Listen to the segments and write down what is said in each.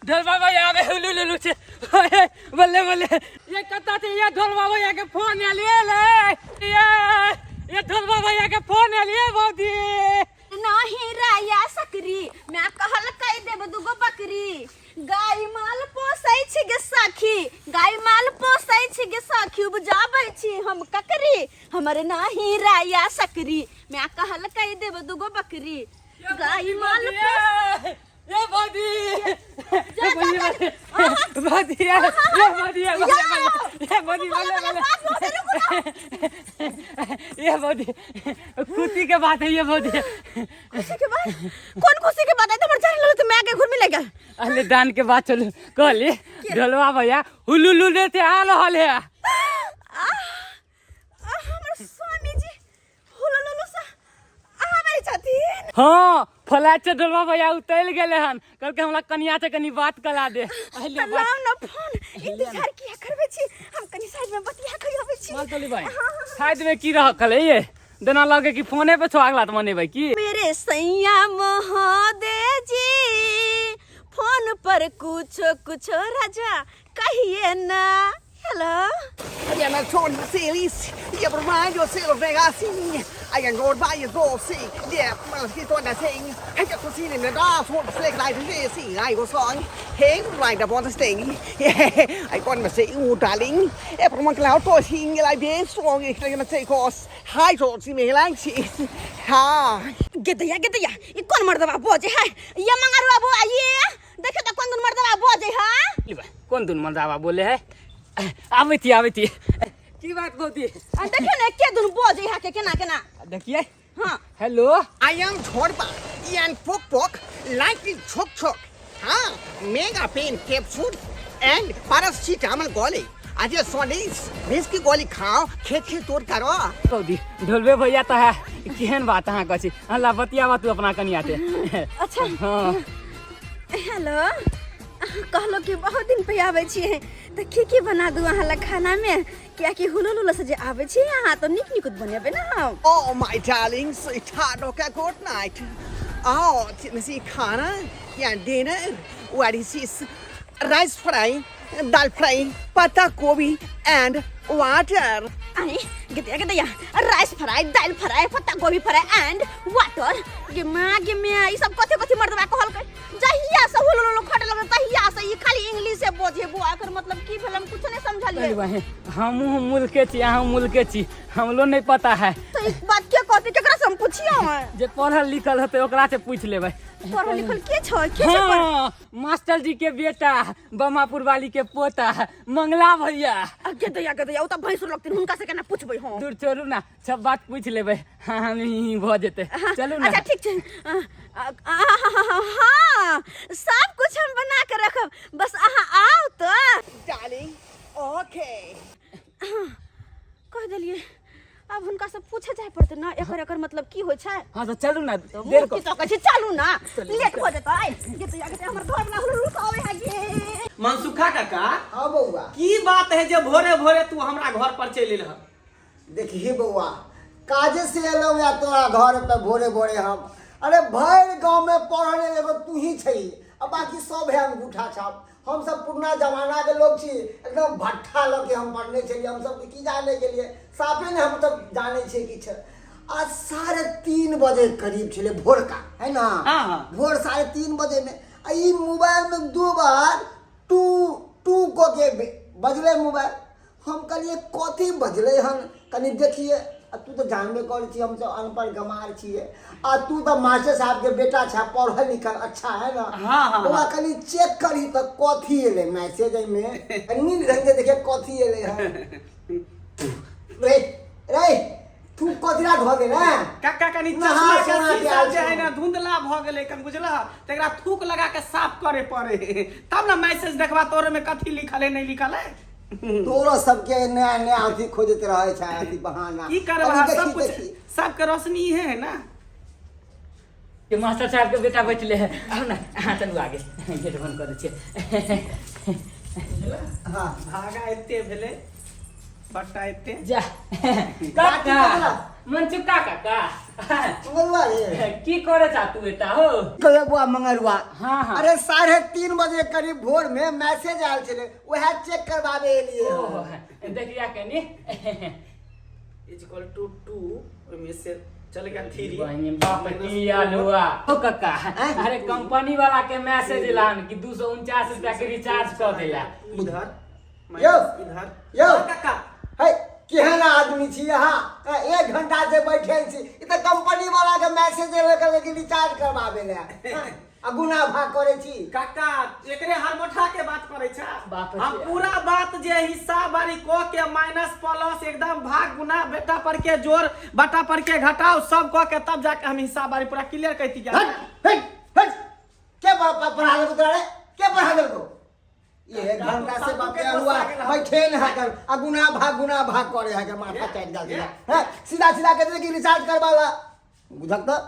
ढोलबा भैया आबे हुलु लुलु छै। ओए, बल्ले बल्ले ये कतऽ छै? ये ढोलबा भैया के फोन आयल ये ले, ये ये ढोलबा भैया के फोन आयल ये भौजी। नाही राया सकरी मैं कहल कह देब दुगो बकरी। गाय माल पोसै छी गे सखी, गाय माल पोसै छी गे सखी, उपजाबै छी हम ककरी। हमर नाही राया सकरी मैं कहल कह देब दुगो बकरी। गाय माल पोस ये भौजी, ये भौजी, भौजी, ये भौजी, ये भौजी, ये भौजी, बल्ले बल्ले ये भौजी, खुशी के बात है ये भौजी। खुशी के बात? कौन खुशी के बात है? हमर जान ललो तो मैं के घुर में लग गेल। अरे दान के बात चलू कहली ढोलवा भैया हुलुलु लेते आ रहल है। हमर स्वामी जी हुलुलु से आबै छथिन? हाँ, फ्लाइट से ढोलवा भैया उतरि गेले हन, कहलकै हमरा कनिया से कनी बात करा दे। तऽ लाउ न फोन, इंतजार किया करबै छी, हम कनी साइड में बतिया के अबै छी। माल चली भाई, साइड में की रह खले ये देना लगे कि फोने पे सुहागला मनेबै की? मेरे सैया महोदय जी फोन पर कुछो कुछो राजा कहिए ना। हेलो। गेदैया गेदैया, ई कोन मर्दबा बजे है? ये मंगरुआ बो ये देखे त कोन दुन मर्दबा बजे है? कोन दुन मर्दबा बोले है? आबै थी, आबै थी। की बात भौजी? आ देखे ने के दुन बजे है के केना केना। देखिए। हां। हेलो। I am छोड़बा यान पोक पोक लाइक इन छोक छोक। हां, mega pen capsule and paracetamol गोली। आज सोनीस भैंस की गोली खाओ, खेत खेत तोड़ करो। भौजी, ढोलबे भैया तो है, केहन बात अहाँ कहै छी? अल्लाह बतियाबा तू अपना कनिया से। अच्छा। हाँ। हेलो, अहाँ कहलो कि बहुत दिन पे आबै छियै तऽ की की बना दू अहाँ लग खाना में? कियाकि हुलुल हुलुल से जे आबै छी अहाँ तऽ नीक नीक बनेबै ने हम। Oh my darling sweetheart, okay, good night. Oh, see खाना या dinner, what is this? Rice fry, dal fry, पत्ता गोभी and water. आई गेदैया गेदैया, rice fry, dal fry, patta gobhi fry and water. गे माँ गे माँ, ई सब कथी कथी मर्दबा कहलकै? जहिया से हुलुल हुलुल खटे लगल तहिया से ई खाली इंग्लिश से बोझे बुआ। एकर मतलब की भेल हम कुछ नहीं समझलिए। अरे बहिन, हमहूँ मुल्के छी, अहूँ मुल्के छी, हमरो नहीं पता है। तो एक बात के कहते केकरा से हम पूछियो? जे पढ़ल लिखल होते ओकरा से पूछ लेबै। पढ़ल लिखल के छै? के छै पढ़ल? हाँ, मास्टर जी के बेटा, बमापुर वाली के पोता, मंगला भैया। गेदैया गेदैया, ओ तऽ भैंसुर लगथिन, हुनका से केना पूछबै हम? दूर छोड़ू ना, सब बात पूछ लेबै, हाँ, हम ही भऽ जेतै। चलू ना। अच्छा ठीक छै। हाँ, सब कुछ हम बना के रखब, बस अहाँ आउ तऽ। Darling okay. कह देलियै, अब हुनका से पूछे जाय पड़तै ना एकर एकर मतलब की होइ छै। हाँ तऽ चलू ना, तो देर मुँह की तकै छी, चलू ना, लेट हो जेतै। गेदैया गेदैया, हमर घर वाला हुलुल आबै है गे। मनसुखा काका। हाँ बउआ। की बात है जे भोरे भोरे तू हमरा घर पर चलि एलह? देखही बउआ, काजे से एलहुँ या तोरा घर पे भोरे भोरे हम। अरे भरि गाँव में पढ़ल एगो तू ही छै, आ बाकी सब है अंगूठा छाप। हम सब पुरना जमाना के लोग छी, एकदम भट्ठा लऽ के हम पढ़ने छलियै। हम सब की जाने गेलियै, साफे ने हम सब जाने छियै किछु। आ 3:30 बजे करीब छलै भोरका, है ना? हाँ। भोर 3:30 बजे में आ ई मोबाइल में 2 बार टू टू कऽ के बजलै मोबाइल। हम कहलियै कथी बजलै हन, कनि देखिए। आ तू तऽ जानबे करै छी हमसब अनपढ़ गमार छियै, आ तू तऽ मास्टर साहब के बेटा छै, पढ़ल लिखल अच्छा है ना? हाँ, हाँ, ओकरा हाँ। कनि चेक करही तऽ कथी एलै मैसेज एहिमे, नीक ढंग से देखिए कथी एलै हन। रे रे, तू कथी ला धऽ देले? काका कनि नहा चश्मा के सोना के शीशा आयल जे है छौ। ना धुंधला भऽ गेलै कन, बुझलह? तकरा थूक लगा के साफ करे पड़े तब ना मैसेज देखबा तोरे में कथी लिखल है नहीं लिखल है। तोरो सबके नया नया अथी खोजैत रहै छै, अथी बहाना। की करबा, अभी सब देखी, कुछ देखी। सबके रोशनी है ना। के मास्टर साहब के बेटा बैठले है, आउ ना अहाँ चलू आगे, गेट बंद कर दै छियै। हाँ। भागा एते भेलै। बट्टा एते जा काका मनचुक्का काका मंगरुआ रे की करे चा तू एता हो कहे बुआ मंगरुआ हाँ, हाँ। अरे 3:30 बजे करीब भोर में मैसेज आयल छले वह चेक करवावे एलिए ओहो, देखिया कनी is equal two 2 ओहिमे से चल गया 3 बहिनी बाप की आलुआ ओ काका अरे कंपनी वाला के मैसेज एलान कि 249 रुपया के रिचार्ज कर देला इधर यौ। माइनस इधर यौ। हाँ, काका है केहन आदमी छी अहाँ एक घंटा से बैठल छी ई तऽ कंपनी वाला के मैसेज एले कहले कि रिचार्ज करवावे ले आ गुना भाग करे छी काका एकरे हर मोठा के बात करे छा बाप रे। हम पूरा बात जे हिस्सा बारी क के माइनस प्लस एकदम भाग गुना बेटा पर के जोड़ बटा पर के घटाओ सब क के तब जाके हम हिस्सा बारी पूरा क्लियर कहती क्या हट हट हट के पढ़ा देलको तोरा रे के पढ़ा देलको एक घंटा से बाप रे हुआ बैठे न है कर आ गुना भाग करे है कर माथा चाट डाल दिया है सीधा सीधा कहते कि रिचार्ज करवा ला बुझक तऽ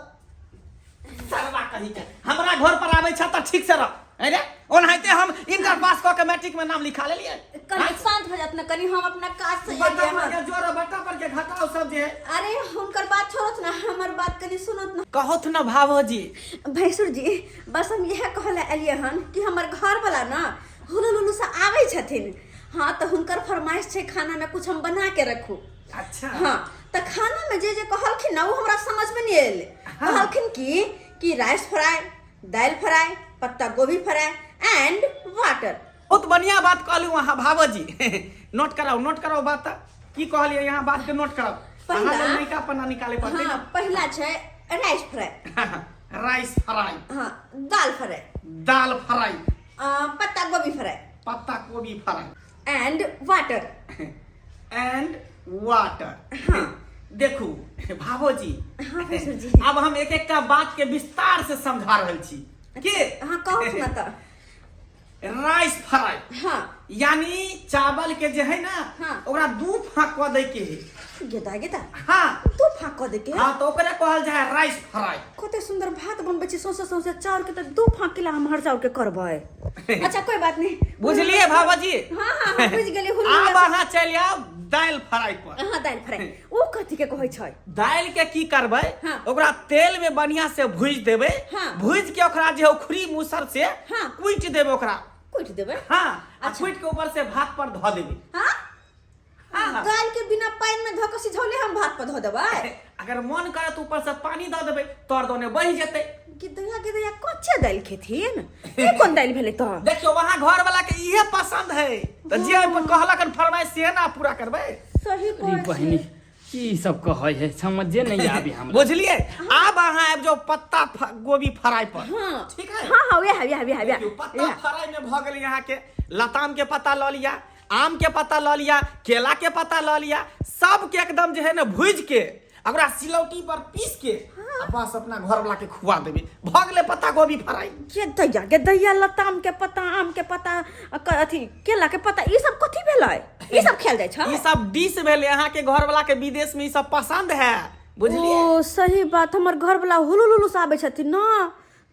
सरवा कही के हमरा घर पर आबै छ त ठीक से रह अरे ओनाहिते हम इंटर पास क के मैट्रिक में नाम लिखा लेलिए कनी शांत हो जात ना कनी हम अपना काज से बट्टा एलियै पर हन। के जोड़ बट्टा पर के घटाओ सब जे है अरे हुनकर बात छोड़त ना हमर बात कनी सुनत ना कहत न भावोजी भैंसुर जी बस हम इएह कहले एलियै हन कि हमर घर वाला ना हुलुलुलु से आबै छथिन हाँ तऽ हुनकर फरमाइश छै खाना में कुछ हम बना के रखू अच्छा हाँ तऽ खाना में जे जे कहलखिन ना वो हमरा समझ में नहीं एलै कहलखिन कि कि राइस फ्राई दालि fry patta gobhi fry and water बहुत बढ़िया बात कहलू अहाँ भावोजी नोट कराउ नोट कराउ बात की कहलियै यहाँ बात के नोट कराउ पहिला- अहाँ लग नयका पन्ना निकाले पड़तै हाँ पहिला छै राइस फ्राई राइस फ्राई हाँ दाल fry dal fry patta gobhi fry patta गोभी fry and water and water देखू भावोजी हाँ, भैंसुर जी। अब हम एक एकटा बात के विस्तार से समझा रहल छी के हाँ कहू ना तऽ राइस फ्राई हाँ यानी चावल के जे है ना हाँ। ओकरा दू फाँक कऽ दै के है गेदा गेदा हाँ दू फाँक कऽ दै के हाँ तो ओकरे कहल जाय है राइस फ्राई कते सुंदर भात बनबै छी सौंसे सौंसे चाउर के तऽ दू फाँक किला हम हर चाउर के करबै अच्छा कोई बात नहीं बुझलिए भाबाजी हाँ हाँ हम बुझि गेलियै आब अहाँ चलि आउ दालि फ्राई पर हाँ दालि फ्राई ओ कथी के कहै छै दालि के की करबै हाँ। ओकरा तेल में बढ़िया से भूज देबै हाँ। भूज के ओकरा जे उखड़ी मूसर से हाँ। कुटि देबै ओकरा कुटि देबै हाँ आ कुटि के ऊपर से भात पर धऽ देबै हाँ हाँ। दालि के बिना पानि में धऽ के सिझौले हम भात पर धऽ देबै अगर मन करे तऽ ऊपर से पानी दऽ देबै तर दोने बहि जेतै गिदैया गिदैया कच्चे दालि खेथिन ई कोन दालि भेलै तऽ देखियौ वहाँ घर वाला के इहे पसंद है तऽ जे कहलक हन फरमाइश से ना पूरा करबै सही अरे कहै छी। बहिनी की सब कहै है समझे नहीं आबे हमरा बुझलिए आब अहाँ आबि जाउ पत्ता गोभी फ्राई पर हाँ ठीक है हाँ हाँ वएह वएह वएह वएह देखियौ, पत्ता फ्राई में भऽ गेलै अहाँके लताम के पत्ता लऽ लिअ आम के पत्ता लऽ लिअ केला के पत्ता लऽ लिअ सबके एकदम जे है ने भूजि के ओकरा सिलौटी पर पीस के आ बस अपना घर वाला के खुआ देबै भऽ गेलै पत्ता गोभी फ्राई गे दैया गे दैया लताम के पत्ता आम के पत्ता अथी केला के पत्ता ई सब कथी भेलै ई सब खायल जाइ छै ई सब डिश भेलै अहाँ के घर वाला के विदेश में ई सब पसंद है बुझलिए ओ सही बात हमर घर वाला हुलु लुलु से आबै छथिन ना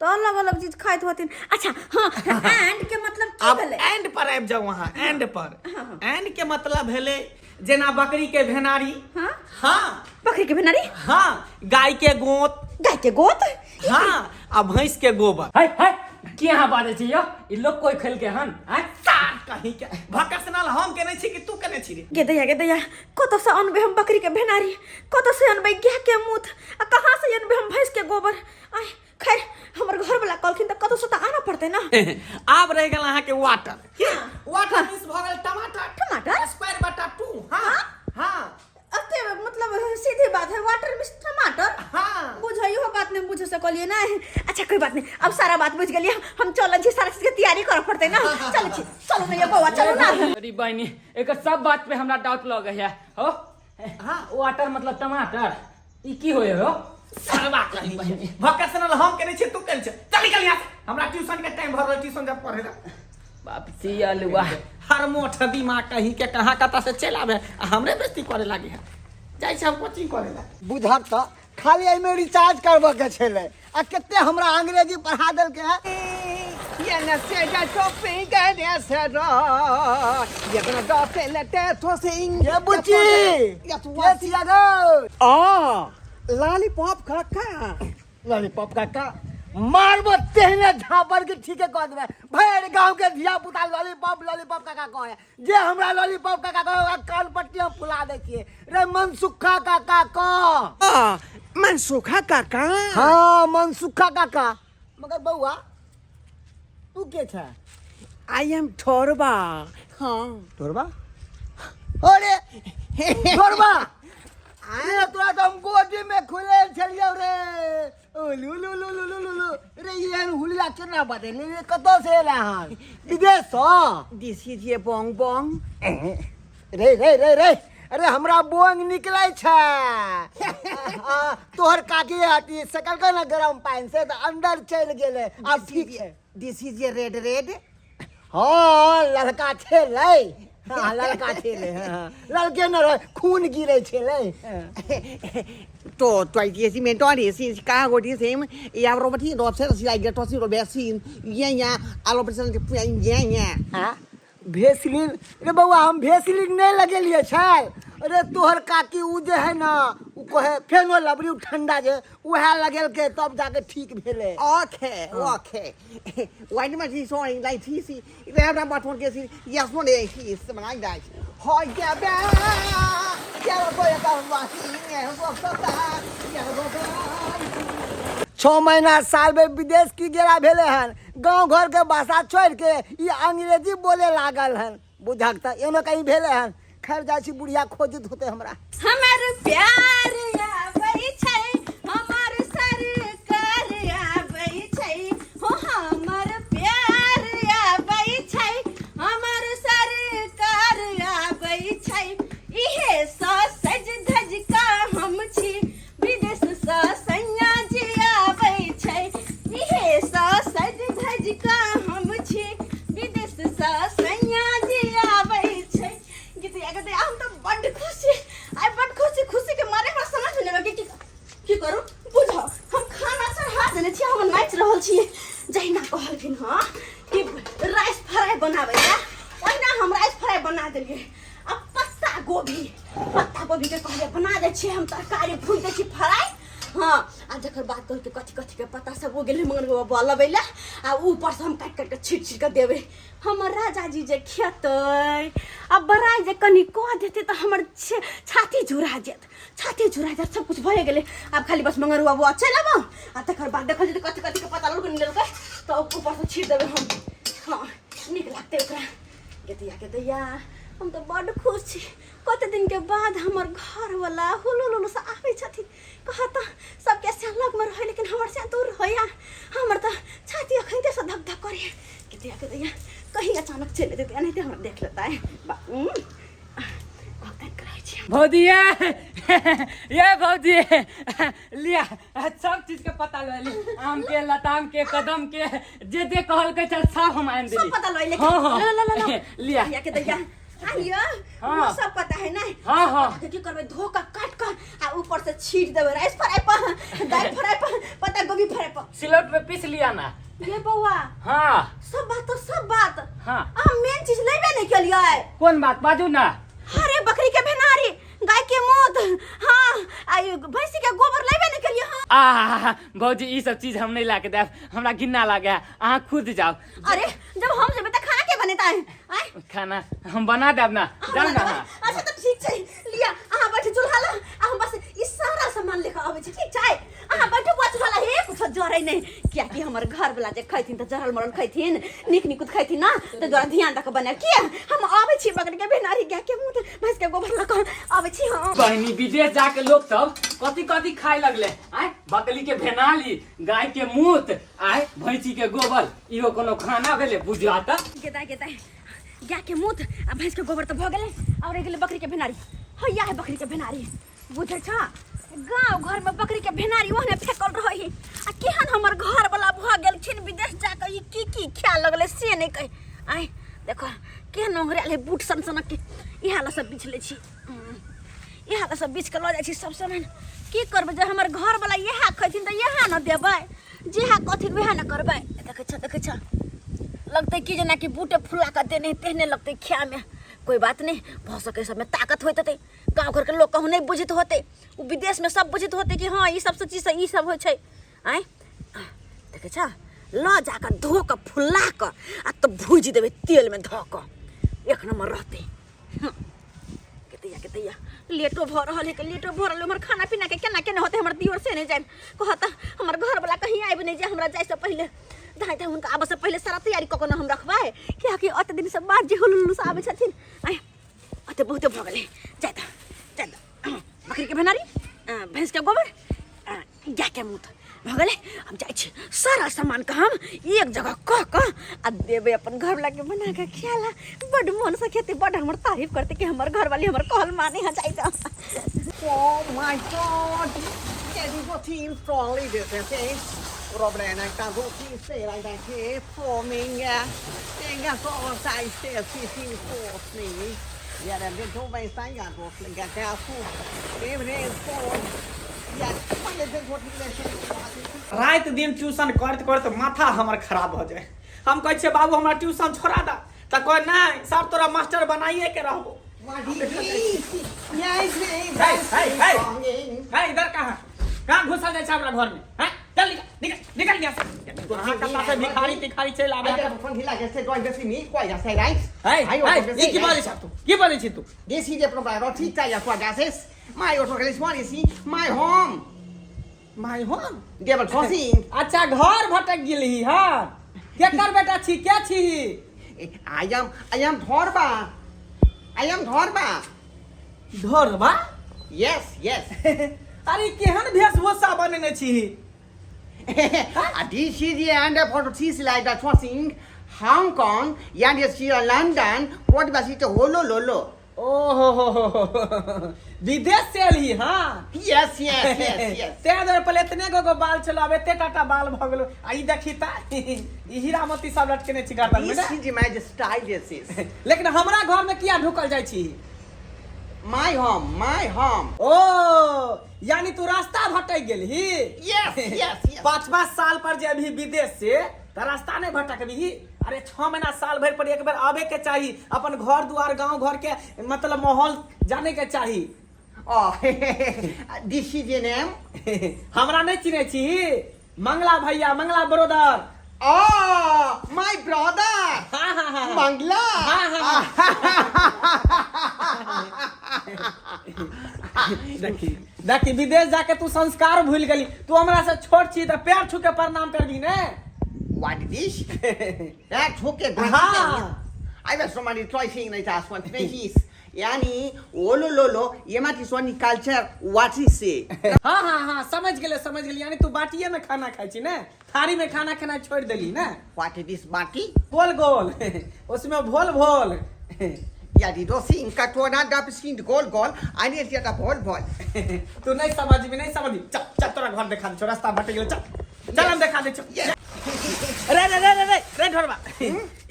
तऽ अलग अलग चीज खाइत होथिन अच्छा हाँ एंड के मतलब की आब भेलै एंड पर आबि जाउ अहाँ एंड पर एंड के मतलब भेलै जेना बकरी के भेनारी हाँ हाँ बकरी के भेनारी हाँ गाय के गोत गाय के गोत हाँ आ भैंस के गोबर है है की अहाँ बाजै छी यौ ई लोग कोई खेल के हन आँय सार कहीं के भकसनल हम केने छी कि तू केने छी रे गे दैया गे दैया कतऽ से अनबै हम बकरी के भेनारी कतऽ से अनबै गाय के मूत आ कहाँ से अनबै हम भैंस के गोबर आय खैर हमर घर वाला कहलखिन तऽ कतऽ से तऽ आनऽ पड़तै ना आब रहि गेल अहाँके वाटर की वाटर मीन्स भऽ गेल टमाटर टमाटर? स्क्वायर बटा टू हाँ हाँ अते मतलब सीधी बात है वाटर मिस टमाटर हाँ। बुझाइयो बात नहीं बुझ सकलिए ना अच्छा कोई बात नहीं अब सारा बात बुझ गेलिए हम चलन छी सारा चीज के तैयारी करऽ पड़तै ना चल छी चलू ना ये बौआ चलू ना अरे बहिनी एकर सब बात पे हमरा डाउट लगे है हो हाँ। वाटर मतलब टमाटर ई की होय हो सरवा कहीं भकसनल हम केने छी तू केने छी चल निकल यहाँ से हमरा ट्यूशन के टाइम भर रहल ट्यूशन जब पढ़े ला बाप सी अलुआ हर मोठ दिमाग कहीं के कहाँ कता से चल आवे आ हमरे बेइज्जती करे लागे है जाइ छै हम कोचिंग करे ला बुझत तऽ खाली एहिमे रिचार्ज करबऽ के छलै आ कते हमरा अंग्रेजी पढ़ा देलकै है ये बुच्ची के छिया गो आ लॉलीपॉप काका। लॉलीपॉप काका मारबो तेहने झापड़ के ठीके कह देबै। भरि गांव के धिया पुता लॉलीपॉप लॉलीपॉप काका कहे, जे हमरा लॉलीपॉप काका कहे ओकरा कान पट्टी हम फुला दै छियै। रे मनसुखा काका कह। आ मनसुखा काका। हाँ मनसुखा काका। मगर बौआ तू के छ? I am Thorba. हाँ ढोरबा? अरे ढोरबा, अरे तोरा तो हम गोदी में खुले छलियौ रे। ओ लू लू लू लू लू लू रे, एहन हुलिया केना बदलि रे? कतऽ से एला हन? विदेश सँ? दिस is a Bong Bong. रे रे रे रे, अरे हमरा बोंग निकलै छै। तोहर काकी अथी सकलकै ने गरम पानि से तऽ अंदर चलि गेलै, आब ठीक छै। This is a red red. हाँ ललका छेलै। हाँ ललका छेलै। हाँ ललके न रहै, खून गिरै छेलै। तो तो ऐसी में तो ऐसी का गोटी सेम या रोबटी रोब से रसी आई तो सी रोबेसिन ये या आलो परसेंट के ये ये। हाँ भेसलिन रे बौआ, हम भेसलिन नहीं लगेलिए छै। अरे तोहर काकी उ जे है ना, उ कहे फेनो लबरी उ ठंडा जे उएह लगेलकै तब जाके ठीक भेलै। ओके ओके वाइन में जी सोई लाई थी सी रे ना बात के सी यस नो ने ही समझ आई हो या बे या रो या का वासी ने हो सता या रो। 6 महीना साल में विदेश की गेला भेले हन, गाँव घर के भाषा छोड़ के ई अंग्रेजी बोले लागल हन। बुझक तऽ एनो कहीं भेले हन। खैर जाइ छी, बुढ़िया खोजित होते हमरा। हमर प्यार आबै छै, हमर सरकार आबै छै, हो हमर प्यार आबै छै, हमर सरकार आबै छै। इहे सँ सज धज का हम छी, विदेश सँ सैया जी आबै छै। इहे सँ सज धज का हम छी, विदेश सँ सैया जी आबै छै। गीतिया के हम तऽ बड्ड खुश छी आइ, बड्ड खुश छी। खुशी के मारे हमरा समझ में नहि आबै कि की करू। बुझो हम खाना चढ़ा देने छी, हम नाचि रहल छी। जहिना कहलखिन हँ कि राइस फ्राई बनाबै ला, ओहिना हम राइस फ्राई बना देलियै। आ पत्ता गोभी, पत्ता गोभी के कहलियै बना दै छियै हम तरकारी, भूजि दै छी फ्राई। हाँ आ जकर बात कहलकै कथी कथी के पत्ता सब ओ गेलै मगर बाबा लबै ला, आ ऊपर से हम काटि काटि के छीट छीट के देबै। हमर राजाजी जे खेतै आ बड़ाइ जे कनि कऽ देतै तऽ हमर छाती झुरा जायत, छाती झुरा जायत। सब कुछ भए गेलै, आब खाली बस मंगरुआ बौआ चलि आबौ आ तकर बाद देखल जेतै कथी कथी के पता ललकै नहि लेलकै, तऽ ऊपरसँ छीट देबै हम। हाँ नीक लागतै ओकरा। गेदैया गेदैया हम तऽ बड्ड खुश छी। कते दिन के बाद हमर घरवला हुलुल हुलुल से आबै छथिन। कहत सबके से लगमे रहै, लेकिन हमर से दूर होया। हमर तऽ छाती अखनते से धक धक करे। गेदैया गेदैया कहीं अचानक चलि जेतै, एनाहिते हमरा देख लेतै। भौजी ये भौजी लिया सब चीज के पता लऽ ली, आम के लताम के कदम के जे जे कहलकै छै सब हम आनि देली। सब पता लऽ ले। हाँ हाँ ल ल ल ल लिया लिया के दैया आइयो। हाँ। वो सब पता है ना। हाँ हाँ की करबै, धो कऽ काट कऽ आ ऊपर से छीट देबै राइस फ्राई पर, दालि फ्राई पर, पत्ता गोभी फ्राई पर। सिलौट पे पीस लिया ना ये बौआ। हाँ सब बात तो सब बात। हाँ अहाँ मेन चीज लेबे नहीं केलियै। कोन बात बाजू ना? अरे बकरी के भेनारी, गाय के मूत, हाँ आ ई भैंसी के गोबर लेबे नहीं केलियै। हाँ आ भौजी ई सब चीज हम नहीं ला के देब, हमरा घिन्ना लागे है, अहाँ खुद जाओ। अरे जब हम जेबै तऽ खाना के बनेतै? आँय खाना हम बना देब ना, अहाँ जाउ बना ना। देबै? अच्छा तऽ ठीक छै, लिअ अहाँ बैठू चूल्हा लग आ हम बस ई सारा सामान लेके अबै छी, ठीक छै? अहाँ बैठू बौआ चूल्हा लग, हे कुछो जरै नहि, कियाकि हमर घर वाला जे खैथिन तऽ जरल मरल खैथिन, नीक निकुत खैथिन ना, ताहि दुआरे ध्यान दऽ कऽ बनायब। किया हम अबै छी बकरी के भेनारी, गाय के मूत, भैंस के गोबर लऽ कऽ अबै छी हम। बहिनी विदेश जाके लोग सब कथी कथी खाए लगले आय, बकरी के भेनाली, गाय के मूत, आय भैंसी के गोबर, इहो कोनो खाना भेलै बुझा तऽ। गेदा गेदा गाय के मूत आ भैंस के गोबर तऽ भऽ गेलै, और रहि गेलै बकरी के भेनारी। हैया है बकरी के भेनारी, बुझै छ गाँव घर में बकरी के भेनारी ओहने फेकल रही। आ केहन हमर घर वाला भऽ गेलखिन विदेश जाके, ई की की खाए लगलै से नहि कहि। आय देखो केहन ओंघरायल है बूट सन सनक के, इएह लऽ सब बिछ लै छी, इएह लऽ सब बिछ के लऽ जाइ छी सब सामान। की करबै जे हमर घर वाला इएह खैथिन तऽ इएह ने देबै, जेहा कहथिन वएह ने करबै। देखै छ देखै छ लगतै कि जेनाकि बूटे फुला कऽ देने तेहने लगतै खायमे। कोई बात नहीं, भऽ सकै सबमे ताकत होइत हेतै। गाँव घरके लोक कहूँ नहि बुझैत होतै, ओ विदेशमे सब बुझैत होतै कि हँ ई सब चीजसँ ई सब होइ छै। आँय देखै छ, लऽ जाकऽ धो कऽ फुला कऽ आ तब भूजि देबै तेलमे धऽ कऽ, एक नम्बर रहतै। केतैया केतैया लेटो भऽ रहल है, लेटो भऽ रहल। हमर खाना पीना के केना केना होतै? हमर दियोर से नहि जानि कहत, हमर घरवला कहीं आबि नहि जाय हमरा जाइसँ पहिले। धाइ धाइ हुनका आबऽसँ पहिले सारा तैयारी कऽ कऽ ने हम रखबै, कियाकि ओते दिनसँ बाद जे हुलुलु से आबै छथिन। आँय ओते बहुते भऽ गेलै। जाय तऽ जाय तऽ बकरीके भेनारी, भैंसके गोबर, गायके मूत भऽ गेलै। हम जाइ छी, सारा सामानके हम एक जगह कऽ कऽ आ देबै अपन घरवलाके बना कऽ खिया ला। बड्ड मोनसँ खेतै, बड्ड हमर तारीफ करतै कि हमर घरवाली हमर कहल माने है। जाइ तऽ। Oh my God! Getting routine strongly this is Problema राति दिन ट्यूशन करैत करैत माथा हमर खराब भऽ जाय। हम कहै छियै, बाबू, हमरा ट्यूशन छोड़ा दे, तऽ कहै, नहि सर, तोरा मास्टर बनाइए के रहबो। हे, इधर कहाँ कहाँ घुसल जाइ छै हमरा घरमे? हैं, चल निकल, निकल, निकल यहाँ से। कहाँ कहाँ से भिखारी तिखारी चलि आबै है? है, ई की बाजै छ तू? की बाजै छी तू? My home. My home. Devil crossing. अच्छा, घर भटक गेलही। हाँ, केकर बेटा छी, के छी? I am Dhorba. I am Dhorba. ढोरबा? Yes. अरे, केहन वेशभूषा बनेने छी? This is the end for the like the crossing Hong Kong, and yes, London, what was it? Holo lolo. ओहो हो हो हो, विदेश से एलही? हाँ। Yes. तें दुआरे पहिले एतने गो गो बाल छलो, आब एते टाटा बाल भऽ गेलो। आ ई देखी त, ई हीरा मोती सब लटकेने छी गर्दन में This ने। is my style, this is. लेकिन हमरा घर में किया ढुकल जाइ छी? My home, my home. ओ, यानी तू रास्ता भटक गेलही? Yes. 5-5 साल पर जे अभी विदेश से, त रास्ता नहीं भटकबही? अरे, 6 महीना साल भर पर एक बेर आबे के चाही, अपन घर दुआर, गांव घर के मतलब माहौल जाने के चाही। Oh, this is your name? हमरा नहीं चिन्है छी? मंगला भैया, Mangla brother. Oh, my brother. हाँ हाँ हाँ Mangla. हाँ, हाँ, देखी देखी, विदेश जाके तू संस्कार भूल गेली। तू हमरा से छोट छी तऽ पैर छू के प्रणाम करबी ने। What is this? That's okay. हाँ। I was somebody trying like that one. This. यानी ओलो लोलो ये माटी सोनी कल्चर what is से। हाँ हाँ हाँ, समझ गेले, समझ गेली। यानी तू बाटिए में खाना खाइ छी ने, थारी में खाना खेनाइ छोड़ देली ने। What is this बाटी? गोल गोल, उसमें भोल भोल। यानी दोसी इनका टोना डब सिंध गोल गोल आने ज्यादा भोल भोल। तू नहीं समझबी, नहीं समझबी। चल चल, तोरा घर देखा दे छौ, रास्ता भटक गेल। चल चल, हम देखा दे छौ। रे रे रे रे रे रे ढोरबा,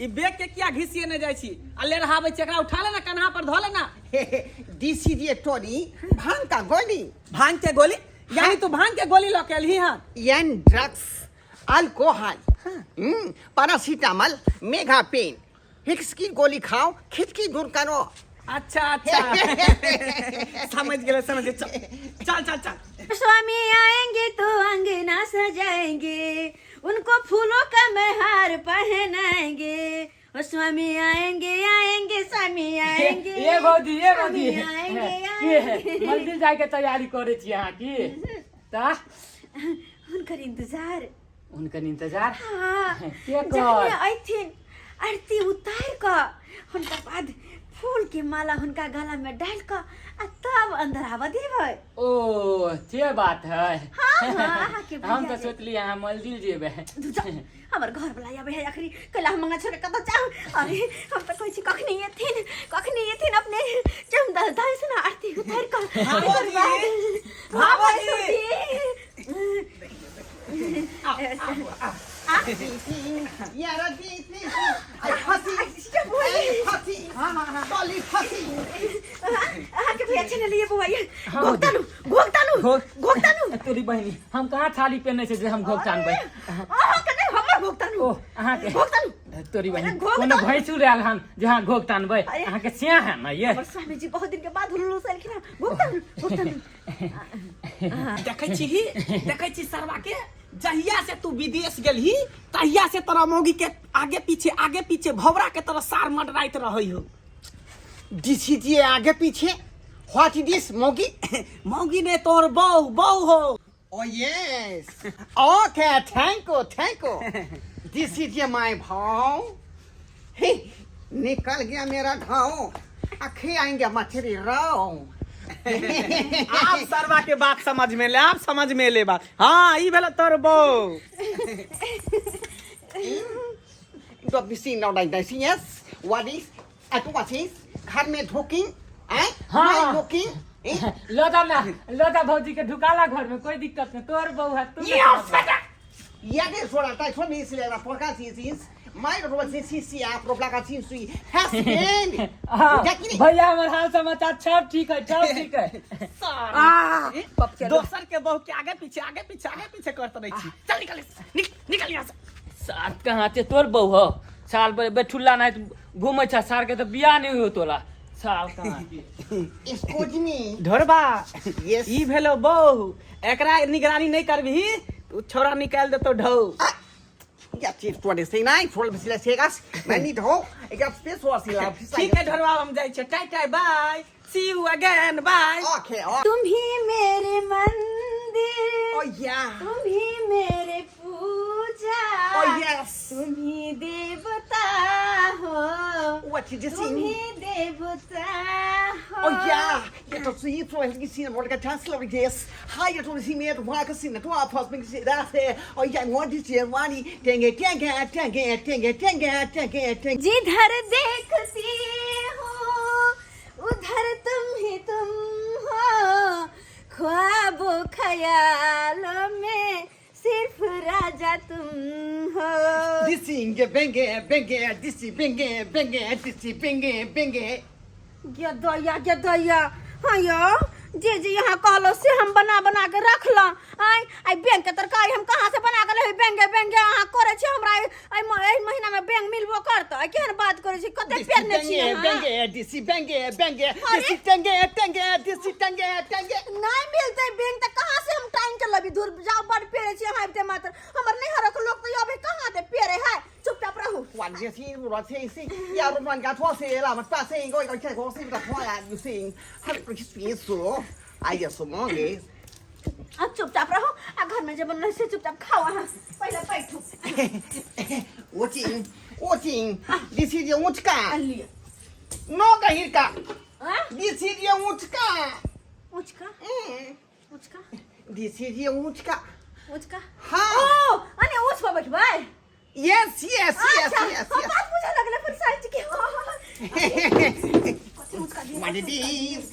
ई बैग के किया घिसिए ने जाइ छी आ ले रहाबै छी? एकरा उठा ले ना, कन्हा पर धो ले ना। This is a Tony भांग का गोली। भांग के गोली? यानी तू भांग के गोली लऽ के एलही? हँ। एन ड्रग्स, अल्कोहल, पैरासीटामोल, मेगा पेन, हिक्स की गोली खाओ, खिचकी दूर करो। अच्छा अच्छा, समझ गेले, समझ गेले। चल चल चल चल। स्वामी आएंगे तो अंगना सजाएंगे, उनको फूलों का हार पहनाएंगे। ओ स्वामी आएंगे, आएंगे, स्वामी आएंगे। ये भौजी, ये भौजी। स्वामी आएंगे, की है? आएंगे। मंदिर जाके तैयारी करे छी अहाँ की ता? हुनकर इंतजार। हुनकर इंतजार? हाँ। के कर? जखने अयथिन, आरती उतार कऽ, हुनका बाद फूल के माला हुनका गला में डाल कऽ आ तब अंदर आबऽ देबै। ओ, से बात है। हाँ हाँ, अहाँके हम भैया तऽ जे- सोचली अहाँ मंदिर जेबै। धुर जा, हमर घर वाला आबै है अखनी, कैला हम मंगा छोड़ के कतऽ जाउ? अरे, हम तऽ कहै छी कखनी एथिन, कखनी एथिन अपने जम दाइ से ना आरती उतार कऽ एकर बाद। हाँ, भाबोजी। भाई। यार आई फंसी, आई फंसी, गोली फंसी। अहाँके भैया छने लिए बौआ, ये घोघतानु, घोघतानु, घोघतानु। तोरी बहिनी, हम कहाँ थाली पेने छै जे हम घोघ तानबै? अहाँके नहि, हमर घोघतानु। ओ, अहाँके। घोघतानु। तोरी बहिन अरे, घोघ कोनो तान- भैंसुर आयल हन जे अहाँ घोघ तानबै अरे। अहाँके स्याह है ने ये हमर स्वामी जी बहुत दिन के बाद हुलुल से एलखिन हन। घोघ तानू, घोघ तानू। देखै छी देखै छी सरवा के जहिया से तू विदेश गेलही तहिया से तोरा मौगी के आगे पीछे भौरा के तरह सार मंडराइत रहै हो। दिस is आगे पीछे what is दिस मौगी? मौगी ने तोर बहू बहू हो। Oh yes. Okay, thank you, thank you. This is my भाव। हे, निकल गया मेरा घाव। अखे आएंगे मछली राव। आब सरवा के बात समझ में ले, आब समझ में ले बात। हाँ, ई भेल तोर बहू। Don't be seen now like this. Yes. What is? I don't what is? घर में धोकिंग, हैं? हाँ। मैं धोकिंग, हैं? लोदा ना लोदा भौजी के ढुकाला घर में कोई दिक्कत नहीं, तोर बहू है तू। ये दे सोड़ा ताई सोनी इसलिए ना पोका सी सी my रोबा सी सी सी आप रोबला का सी सी हस्बैंड। हाँ, देखी नहीं? भैया हमर हाल समाचार सब ठीक है, सब ठीक है। आ, दोसर के बहू के आगे पीछे आगे पीछे आगे पीछे करत रहै छी। चल निकल निकल यहाँ से। साथ कहाँ छै तोर बहू हो, साल भर बैठुल्ला नहीं घूमै छ, सार के तो बियाह नहीं हो तोला साल कहाँ। Excuse me. ढोरबा। Yes. ई भेलो बहू, एकरा निगरानी नहीं करबिही तो छोरा निकाल देतो ढौ। या चीज तो से नहीं फोल बसिला सेगास मैं नहीं ढो एक स्पेस हो सिला। ठीक है ढोरबा, हम जाइ छियै। Tie tie bye, see you again, bye. Okay okay. तुम ही मेरे मंदिर, ओ या, तुम ही मेरे पूजा, ओ यस, तुम ही देवता हो, what is this? तुम ही देवता हो। ओ या, ये तो सी तो है कि सी मोड़ का चांस लग यस हाय ये तो सी में तो वहां का सी ना तो आपस में सी दा से ओ या what is ये वानी टेंगे टेंगे टेंगे टेंगे टेंगे टेंगे टेंगे। जिधर देखती हूँ उधर तुम ही तुम हो, ख्वाबों ख्यालों में सिर्फ राजा तुम हो। दिसिंगे बेंगे बेंगे दिसी बेंगे बेंगे दिसी बेंगे बेंगे। गदैया गदैया, हाँ यो जे जे यहाँ कहलो से हम बना बना के रखल। आय आई बैंक के तरकारी हम कहाँ से बना के लेबै? बेंगे बेंगे अहाँ करै छी हमरा एहि महीना में बैंक मिलबो करतै? केहन बात करै छी, कते पेरने छी बेंगे अहाँ? बेंगे दिसी बेंगे बेंगे अरे? दिसी टेंगे टेंगे दिसी टेंगे टेंगे। नहीं मिलतै बैंक तऽ कहाँ से हम टाइम के लेबै? दूर जाओ, बड़ पेरे छी अहाँ आबिते मात्र। हमर नैहरक लोक तऽ अबै कहाँ दे पेरे है। चुपचाप रहू। วันเดียที่รถเซ่ซิยารุมันกาทั่วเซ่ละมันป้าเซ่ก็ก็แค่ก็ซิแต่ทั่วละอยู่ซิฮัลโหลคิดสูไอ้เดี๋ยวสมองเก अब चुपचाप रहो आ घर में जे बनल से चुपचाप खाओ। अहाँ पहिले बैठू। 我进我进，你是叫我去干， लिअ। 哪个一个？ आँ? 你是叫我去干， ऊँचका 嗯， ऊँचका 你是叫我去干， ऊँचका। हाँ। ओ अने ऊँच पर बैठबै? Yes yes yes अच्छा, yes हम yes। बात बुझऽ लगलै फिर साइज के। कथी ऊँचका दिअ? What it is?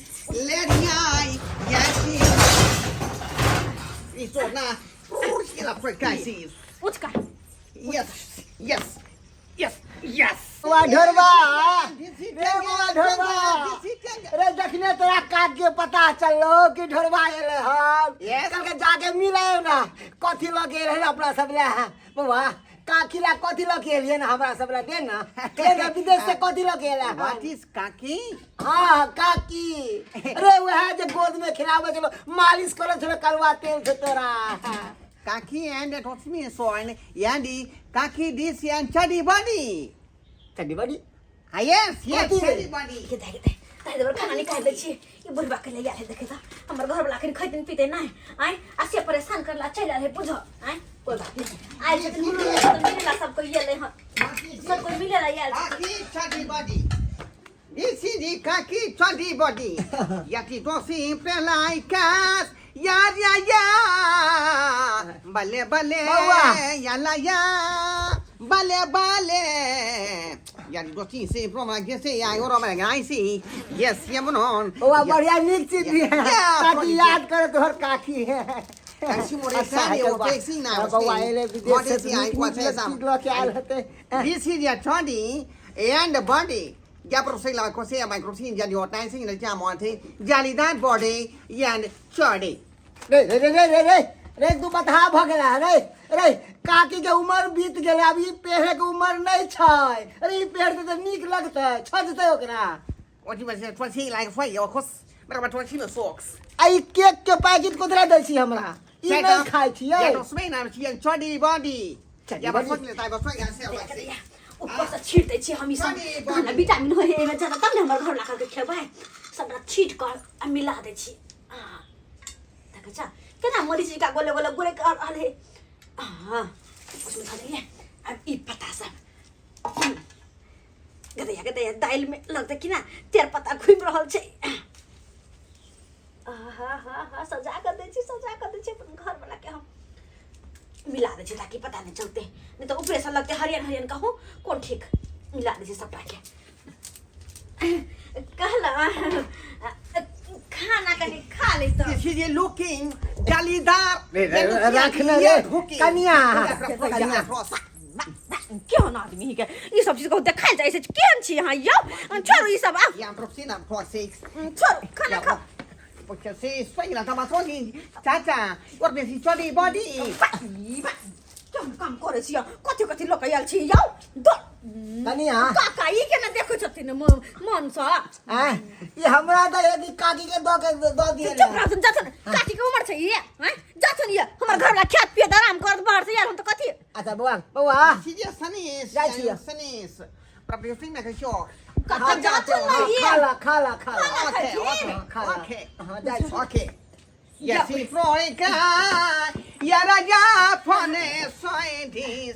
Let me I yes 你说那，现在快干死。 ऊँचका। Yes yes yes yes। बौआ ढोरबा, रे बौआ ढोरबा, रे जखने तोरा काट के पता चललो कि ढोरबा एले हन। Yes. कल के जाके मिले ना कथी लऽ के एले हन अपना सब ले। बौआ काकी ला कथी लऽ के एलियै ना हमरा सब ला दे ना, दे ना, विदेश से कथी लऽ के एले हन? What is काकी? हाँ काकी रे, वएह जे गोद में खिलाबै छलो, मालिश करै छलो करुआ तेल से तोरा। काकी and that was me so and Yandy काकी this and chadi body। चड्डी बड़ी। Ah yes yes कथी रे? chadi body। के दाइ दाइ दाइ देबर खाना निकालि दै छियै। ई बुढ़बा के ले आयल है, देखै तऽ हमर घरवला अखन खैतिन पीते नहि आँय, आ से परेशान करला चलि आयल है बुझ। आँय कोइ बात नहि, आयल छथिन हुनू तऽ मिलेला सब कोइ एलै हन, सब कोइ मिलेला आयल छथिन। काकी chadi body। This is the kaki chadi body। Yati dosi like us। Ya ya ya। Bale bale। बौआ। Yala ya। Bale bale। Yati dosi se proma gese ya yoro ma gai si। Yes yemonon। बौआ बढ़िया नीक चीज दिए। Yeah, काकी याद करे तोहर काकी है। काकी मोरे अच्छा, सानी है ओ बौआ। टैक्सी ना हाँ, बौआ एले विदेश से मोरे नीक नीक चीज लऽ के आयल हेतै। This is your chadi and body. Ya pro la cosa micro sin ya yo tan sin ya mo the jali dan body and chadi. रे रे रे रे रे रे रे तू बतहा भऽ गेला रे। रे काकी के उमर बीत गेलै, अब ई पहिरे के उमर नहि छै। अरे ई पहिरतै तऽ नीक लगतै, छजतै ओकरा। आ ई केक के पैकेट कोतरा दै छी हमरा? ई नहि खाइ छियै। ऊपर से छीट दै छियै हम ई सब, तहन ने विटामिन होइ है एहिमे ज्यादा, तब ने हमर घर ला करके खेबै। सबटा छीट कऽ आ मिला दै छी। देखै छ केना मरीच का गोले गोले गोले कर रहल है। हाँ, उसमें धऽ देलियै। आब ई पत्ता सब गदैया गदैया दालि में लगतै कि ना, तेर पत्ता घुमि रहल छै। हा हा हा, सजा कऽ दै छी, सजा कऽ दै छी अपन घरवला के। हम मिला दै छी ताकि पता नहि चलतै, नहि तऽ ऊपरेसँ लगतै हरियर हरियर, कहूँ कोन ठीक। मिला दै छी सबटाके। कहलहुँ खाना कनि खा ले तऽ। ये लुकिंग जालीदार। रे, रे, राख ने रे, कनिया, कनिया। केहन आदमी के ई सब चीज कहू देखायल जाइ छै? केहन छी अहाँ यौ? छोड़ू ई सब, आउ छोड़ू, खाना खाउ। केहन काम करै छी यौ? कथी कथी लऽ कऽ आयल छी यौ? कनिया। काका, ई केना देखै छथिन मनसँ? आँय, ई हमरा दऽ यदि काकी के दऽ के दऽ दिए। चुप रहथुन, जाथुन। काकी के उमर छै ई? आँय, जाथुन। ये हमर घरवला खेत पियत आराम करत, बाहर से आयल हम तऽ कथी। अच्छा बौआ, बौआ जाइ छियै। काका, जाथुन ने ये। खा ला, खा ला, खा ला। खाना खाइ छी। खा ला। हाँ, जाइ छी। Okay. Yes, Florica, ya raja fone soy di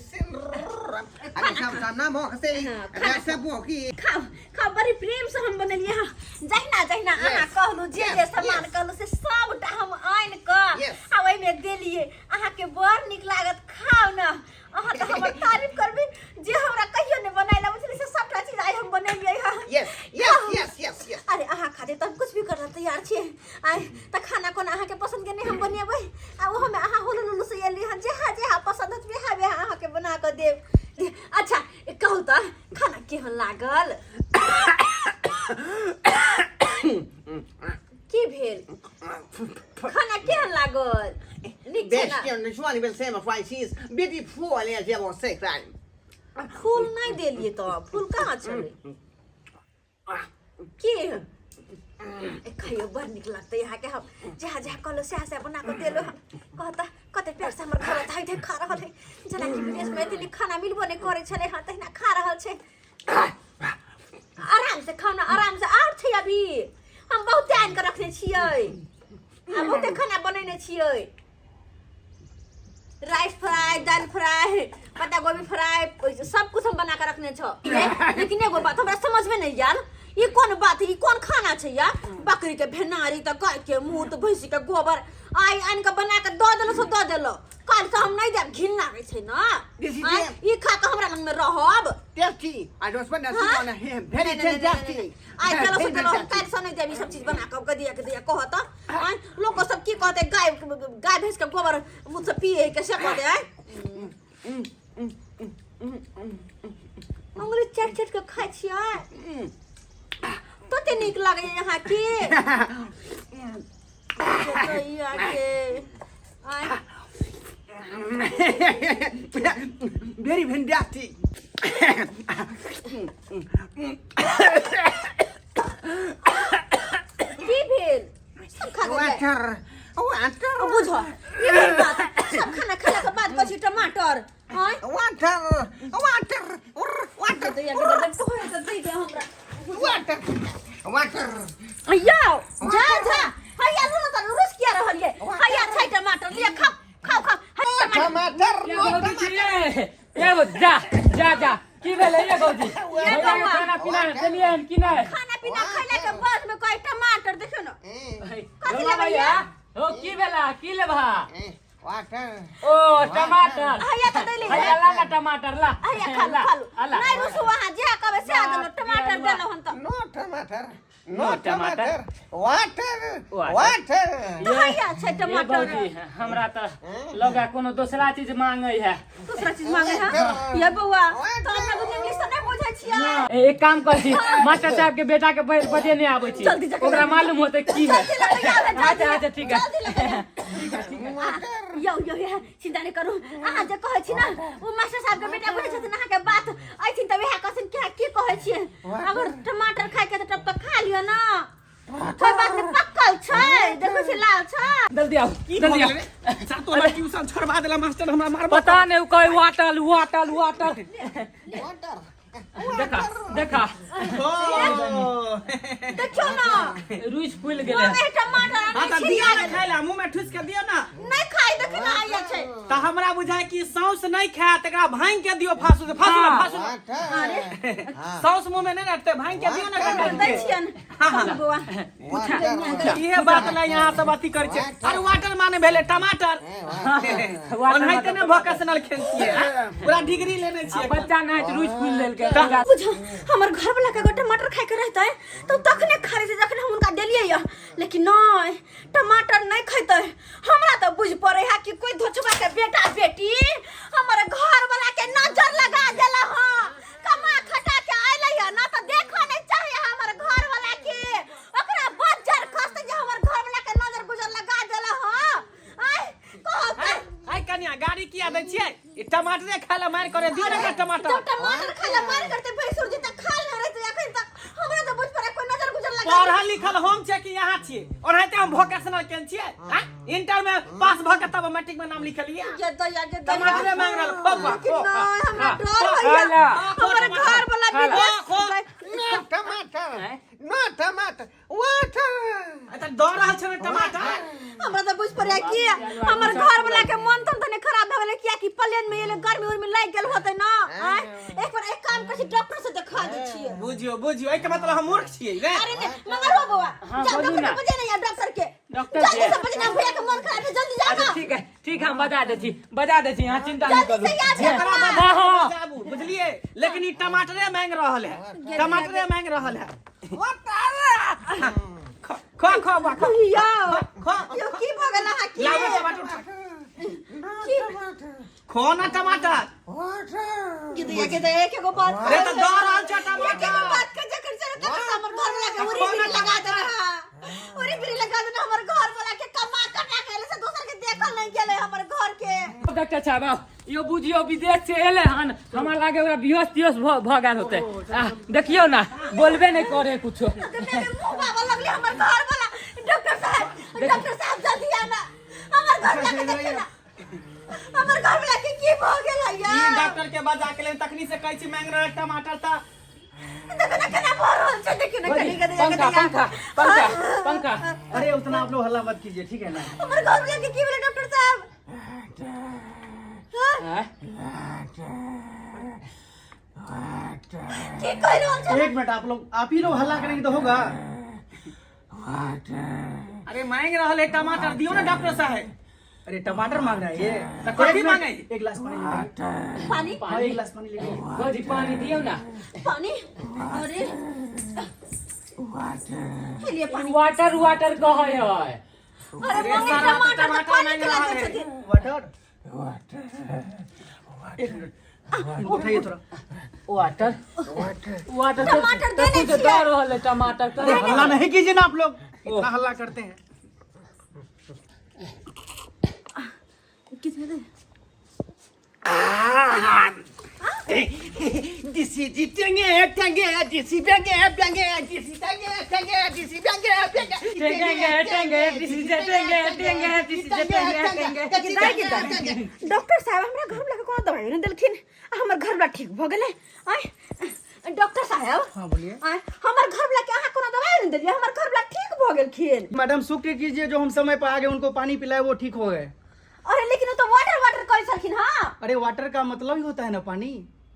खाउ खाउ, बड़ी प्रेम से हम बनेलियै हँ। जहिना जहिना अहाँ Yes, कहलहुँ, जे जे yes, सामान yes. कहलहुँ से सबटा हम आनि कऽ Yes. आ ओहिमे देलियै। अहाँके बड़ नीक लागत, खाउ ने। अहाँ तऽ हमर तारीफ करबै, जे हमरा कहियो नहि बनायल अबै छलै से सबटा चीज आइ हम बनेलियै हँ। Yes, yes, yes, yes, yes. अरे अहाँ खातिर तऽ हम कुछ भी करऽ तैयार छियै। आइ तऽ खाना कोना अहाँके पसन्द के नहि हम बनेबै? आ ओहोमे अहाँ होलुलु से एली हन, जेहा जेहा पसन्द होत वेहा वेहा अहाँके बना कऽ देब। अच्छा कहू तऽ, खाना केहन लागल? की भेल? खाना केहन लागल? नीक छै ना? फूल नहि देलियै तऽ फूल कहाँ छलै? की ए, खइयो, बड़ नीक लगतै अहाँके। हम जहाँ जहाँ कहलहुँ सएह सएह बना कऽ देलहुँ हन। कहता कते प्यार से हमर घर धाइ धाइ खा रहल है, जेनाकि विदेशमे एते नीक खाना मिलबो नहि करै छलै हँ, तहिना खा रहल छै। आराम से खाना, आराम से। आओर छै अभी, हम बहुते आनि कऽ रखने छियै आ बहुते खाना बनेने छियै, rice fry, dal fry, patta gobhi fry, सब कुछ हम बना के रखने छौ। लेकिन एगो बात हमरा समझ में नहीं आयल, ई कोन बात, ई कोन खाना छै यार? बकरी के भेनारी तऽ गाय के मूत, भैंसी के गोबर आइ आनि के बना के दऽ देलो से दऽ देलो, काल्हि से हम नहीं देब। घिन लागै छै ने। This is आँय, ई खा के हमरा लग में रहब? Tasty. I don't spend that Huh? on him. Very नहीं, नहीं, नहीं, tasty. नहीं, नहीं। आइ चलो से चलो, हम काल्हि से नहीं देब ई सब चीज बना के। गदिया के दिया कहत आँय, लोक सब की कहते? गाय गाय भैंस के गोबर मुँह से पिए के से कहते। आँय, अंगुरी चाटि चाटि के खाइ छियै, तते नीक लागैए अहाँके के? आँय। Very fantastic. की भेल? सब खा गेलियै? Water. Water. बुझ ई कोन बात, सब खाना खेला के बाद कहै छी टमाटर? आँय। Water. Water. Water. दैया के दे, तोहरे तऽ दै दे हमरा। Water. Water. यौ जा जा, हैया लू तऽ रुस किया रहल ये? हैया छै टमाटर, लिअ, खाओ खाओ खाओ, हैया टमाटर। Tomato. ये भौजी छी ये, ये भौजी, जा जा जा, की भेलै ये भौजी? ये भैया के बौआ। खाना पीना देलियै हन कि नहि? खाना पीना खैला के बाद में कहे टमाटर, देखियौ ने। कथी गंगा लेबै भैया ये? हो, की भेला? की लेबहा? Water. ओ टमाटर। हैया तऽ दैली। हैया ला ना टमाटर ला। हैया खा लू, ला, खा लू। ला। नहि रुसू अहाँ, जे कहबै सएह देलहुँ, टमाटर देलहुँ हन तऽ। No tomato. No No tomato. tomato. Water. Water. Water. तऽ हैया छै ये टमाटर। भौजी, हमरा तऽ लगा कोनो दोसरा चीज मांगे है। दूसरा चीज मांगे है? ये बौआ, तो अपना दुनिया इंग्लिश तऽ नहि बुझै छियै। ए, एक काम कर छी, मास्टर साहब के बेटा के बजे नहीं आबै छी। जल्दी जाके ओकरा मालूम होते की है। जल्दी लऽ के आबै, जल्दी। अच्छा अच्छा, ठीक है। जल्दी लऽ के आबै। यौ यौ यौ चिंता नहीं करू अहाँ जे कहै छी ना ओ मास्टर साहब के बेटा बुझै छथिन अहाँ के बात अइथिन तऽ वएह कहथिन कि की कहै छियै अगर टमाटर खाय के तऽ तब तऽ खा लिअ ना कोई बात नहीं पक्कल छै देखै छी लाल छै जल्दी आओ की जल्दी भऽ आओ गेल रे? सातो हमरा ट्यूशन छोड़बा देला मास्टर हमरा मारबो पता नहीं उ कहे वाटल वाटल वाटल देखा देखा ओ देखियौ ना रुइस फूल गेलै ओमे टमाटर हाँ आनै तऽ छी दियौ ने खाय ला मुँह में ठुस के दियौ ना नहीं खाई देखियौ ना आइया छै तऽ हमरा बुझाय कि सौंस नहीं खायत एकरा भांग के दियौ फासु से फासु ना हाँ। फासु ना सौंस मुँह में नहीं रखते भांग के दियौ ना कटहल दै के। छियन बौआ इहे बात ला यहाँ सब अथी करै छै अरे वाटर माने भेलै टमाटर ओनाहिते ने वोकेशनल खेल छियै हाँ? पूरा डिग्री लेने छियै बच्चा नहीं रुइस फूल लेलकै बुझ हमर घर वाला के अगर टमाटर खाय के रहते तो तखने खा रहे जखने हम उनका देलिए या लेकिन नहीं टमाटर नहीं खेते हमरा तो बुझ पड़े है कि कोई धोचबा के बेटा बेटी हमर घर वाला के नजर लगा देला हां कमा खटा के आइले है ना तो देखो नहीं चाहिए हमर घर वाला के ओकरा बज्जर खसते जे हमर घर वाला के नजर गुजर लगा देला हां आय कहो आय आय कनिया गाड़ी किया दै छियै ई टमाटरे खाय ला मारि करे दियौ ने टमाटर जब टमाटर खाय ला मार करते भैंसुर जी तक खा ले रहे अखन तक हमरा तो बुझ पड़े कोई नजर गुजर लगा पढ़ल लिखल हम छै कि यहाँ छियै ओनाहिते हम वोकेशनल केने छियै आँय? इंटर में पास भऽ के तब मैट्रिक में नाम लिखलियै ये दया के दया टमाटरे मांग रहल खो बा, लेकिन खो, खा। नहीं हमरा डर खा होइया ला। हमर घर वाला खा ला। विदेश खो, नो टमाटर नो टमाटर वाटर तऽ दऽ रहल छै ने टमाटर हमरा तऽ बुझ पड़े कि हमर घर वाला के मन तन तने खराब भऽ गेलै किया कि प्लेन में एले गर्मी उर्मी लागि गेल होतै ना आँय एक बार एक काम करै छी डॉक्टर से देखा दै छियै बुझियो बुझियो एहिके मतलब हम मूर्ख छियै रे अरे ने मगर हो बौआ हाँ, जा बोलू डॉक्टर ना। के बजे ना यार डॉक्टर के डॉक्टर जल्दी के? से बजे ना भैया के मन खराब है जल्दी जा अच्छा ना ठीक है ठीक है हम बजा दै छी बजा दै छी अहाँ चिंता नहीं जल्दी करू से याद जेकरा रखना। हाँ, हाँ। बजाबू बुझलिए लेकिन ई टमाटरे मांग रहल है टमाटरे मांग रहल है खो खो खो बा, खो यौ खो यौ की भऽ गेल अहाँ की लाबू टमाटर उठा खो ना टमाटर के दया के एगो बात अरे तऽ दऽ रहल छौ एक एगो टमाटर बात के जखन से तखन से हमर घर वाला के उरी बिरी लगा दे रहा उरी बिरी लगा देना हमर घर वाला के कमा कटा के से दोसर के देखल नहीं गेले हमर घर के डॉक्टर साहब आउ यो बुझियो विदेश से एले हन हमरा लागे ओकरा बेहोश तिहोश भऽ गेल होतै आ देखियौ ना बोलबे नहीं करे कुछो तो मेरे मुंह बाबा लगले हमर घर वाला डॉक्टर साहब डॉक्टर साहब जल्दी आना हमर घर वाला के देखिए ना हमर घर वाला के की भऽ गेल ई यार डॉक्टर के बजा के ले तखनी से कहै छी मांग रहल टमाटर तऽ देखो ना केना भऽ रहल छै देखियो ना कनी के पंखा पंखा पंखा पंखा अरे उतना आप लोग हल्ला मत कीजिए ठीक है ना हमर घर वाला के की भेलै डॉक्टर साहब हाँ? आँय? की कहि रहल छै एक मिनट आप लोग आप ही लोग हल्ला करेंगे तो होगा अरे मांग रहल है टमाटर दियो ना डॉक्टर साहब अरे टमाटर मांग रहा है ये तो कथी एक मिनट, मांगे? एक गिलास पानी लेके आइए। पानी हाँ, एक गिलास पानी लेके आइए। भौजी पानी दियौ ना पानी अरे हे लिए पानी वाटर वाटर कहै है अरे मम्मी सारा टमाटर टमाटर तऽ पानी मांगि पिला रहल दै है। छथिन वाटर एक मिनट इनको उठाइए थोड़ा वाटर वाटर टमाटर देने तो छियै। दऽ रहल है टमाटर अरे हल्ला नहीं कीजिए ना आप लोग इतना हल्ला करते हैं कितने दे दिसी जी टेंगे टेंगे दिसी बेंगे बेंगे दिसी टेंगे टेंगे दिसी बेंगे बेंगे टेंगे टेंगे दिसी टेंगे टेंगे दिसी टेंगे टेंगे डॉक्टर साहब हमरा घर वाला के कोनो दवाई नहीं देलखिन आ हमर घर वाला ठीक भऽ गेलै आय डॉक्टर साहब हाँ बोलिए आय हमर घर वाला के अहाँ कोनो दवाई नहीं देलियै हमर घर वाला ठीक भऽ गेलखिन मैडम शुक्र कीजिए जो हम समय पर आ गए उनको पानी पिलाए वो ठीक हो गए अरे लेकिन ओ तो वाटर वाटर करै छलखिन हाँ अरे वाटर का मतलब ही होता है ना पानी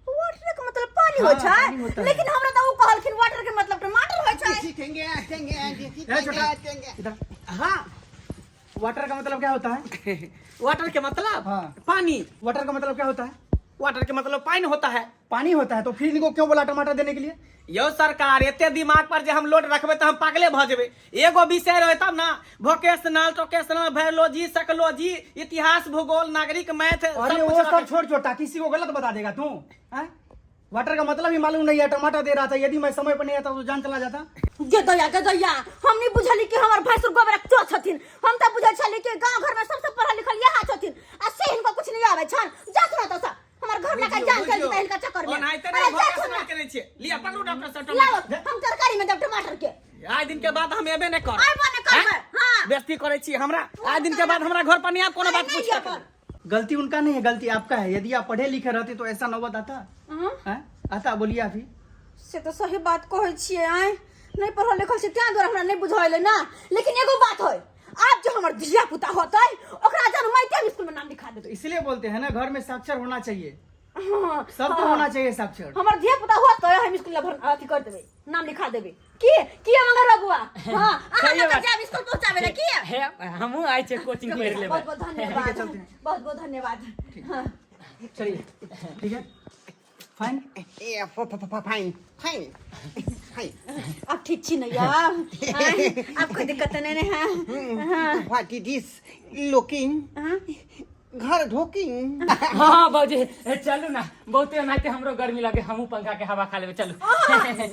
वाटर के मतलब पानी होइ हाँ, छै पानी होता है। लेकिन हमरा तऽ ओ कहलखिन वाटर के मतलब टमाटर होइ छै दिसी टेंगे टेंगे दिसी ए, टेंगे छोटा टेंगे इधर हाँ वाटर का मतलब क्या होता है वाटर के मतलब हाँ। पानी वाटर का मतलब क्या होता है वाटर के मतलब पानी होता है पानी होता है तो फिर इनको क्यों बोला टमाटर देने के लिए यौ सरकार एते दिमाग पर जे हम लोड रखबै तऽ हम पागले भऽ जेबै एगो विषय रहै तब ना वोकेशनल टोकेशनल बायोलॉजी साइकोलॉजी इतिहास भूगोल नागरिक मैथ अरे सब वो कुछ सब छोड़ छोड़ किसी को गलत बता देगा तू हैं? वाटर का मतलब ही मालूम नहीं है, टमाटर दे रहा था, यदि मैं समय पर नहीं आता तो जान चला जाता। गे दैया, गे दैया, हम नहीं बुझली कि हमर भैंसुर गोबरक चो छथिन। हम तऽ बुझै छली कि गांव घर में सबसे पढ़ल लिखल यहा छथिन आ से हिनका कुछ नहीं आबै छन। जाथु ना तऽ हमर घर लगा जान चल जेतै हिनका चक्कर में। ओनाहिते अरे नहि जाथु ना। केने छियै। लिअ पकड़ू डॉक्टर साहब लाओ टमाटर। हम तरकारी में देब टमाटर के। आइ दिन के बाद हम एबे नहि करब। आइबो नहि करबै, हाँ। बेइज्जती करै छी हमरा। आइ दिन के बाद हमरा घर पर नहि आब कोनो बात अरे पूछे। नहि आबब। गलती उनका नहीं है, गलती आपका है। यदि आप पढ़े लिखे रहते तो ऐसा नौबत आता? हैं? आता? बोलिए आप ही। से तऽ सही बात कहै छियै, आँय नहि पढ़ल लिखल छी तें दुआरे हमरा नहि बुझल ना। लेकिन एगो बात है, आब जो हमर धिया पुता होतै ओकरा जनमैते हम स्कूल में नाम लिखा देबै। तो इसलिए बोलते हैं ना, घर में साक्षर होना चाहिए, हाँ, सबको हाँ। होना चाहिए साक्षर। हमर धिया पुता होतै हम स्कूल में भर अथी कर देबै, नाम लिखा देबै। की की मगर बबुआ, हां अहाँ सही लग बात। जाब स्कूल पहुंचाबे ला की? हे, हमहूँ आइ छियै कोचिंग पढ़ि लेबै। बहुत बहुत धन्यवाद, बहुत बहुत धन्यवाद। हाँ। चलिए ठीक है, fine. A fine fine fine. अब ठीक छी न यार? अब कोई दिक्कत नहीं है? हाँ। What is this looking घर ढोकिंग? हाँ भौजी, चलू ना, बहुते एनाहिते हमरो गर्मी लगे, हमहूँ पंखा के हवा खा लेबै, चलू।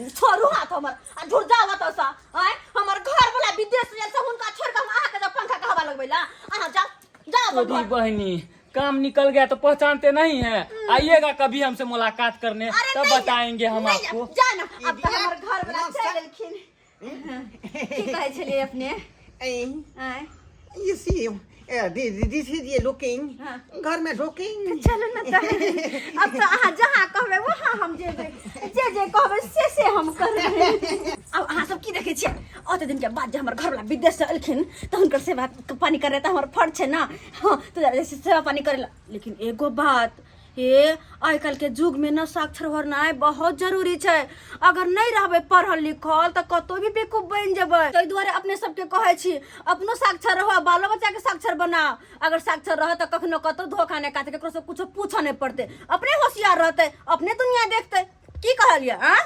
छोड़ू हाथ हमर आ झुर जाओ तो सा। आय हमर घर वाला विदेश गेल से हुनका छोड़ के हम अहाँ के जब पंखा के हवा लगबै ला? अहाँ जाओ जाओ अपन तोरी घर। बहनी, काम निकल गया तो पहचानते नहीं है। आइएगा कभी हमसे मुलाकात करने, अरे तब नहीं, बताएंगे हम नहीं, आपको। जा ना, अब तो हमर घर वाला नमस्कार। चलि गेलखिन। की कहै छलियै अपने? आय You see, this is a looking हाँ। घर में ढोकिंग। चलू ने तऽ, अब तऽ अहाँ जहाँ कहबै वहाँ हम जेबै, जे जे कहबै से से हम करबै। अब अहाँ सब की देखै छियै? ओते दिन के बाद जे हमर घरवाला विदेश से एलखिन तऽ हुनकर सेवा पानी करे तऽ हमर फर्ज छै ना। हाँ, तऽ सेवा पानी करे ला। लेकिन एगो बात हे, आइ काल्हि के युग में न साक्षर होनाइ बहुत जरूरी छै। अगर नहीं रहबै पढ़ल लिखल तऽ कतौ भी बेवकूफ बनि जेबै। ताहि दुआरे अपने सबके कहै छी, अपनो साक्षर रहो, बालो बच्चा के साक्षर बनाओ। अगर साक्षर रह तऽ कखनो कतौ धोखा नहि खाते, ककरो से कुछो पूछऽ नहि पड़तै, अपने होशियार रहतै, अपने दुनिया देखतै। की कहलियै? आँ।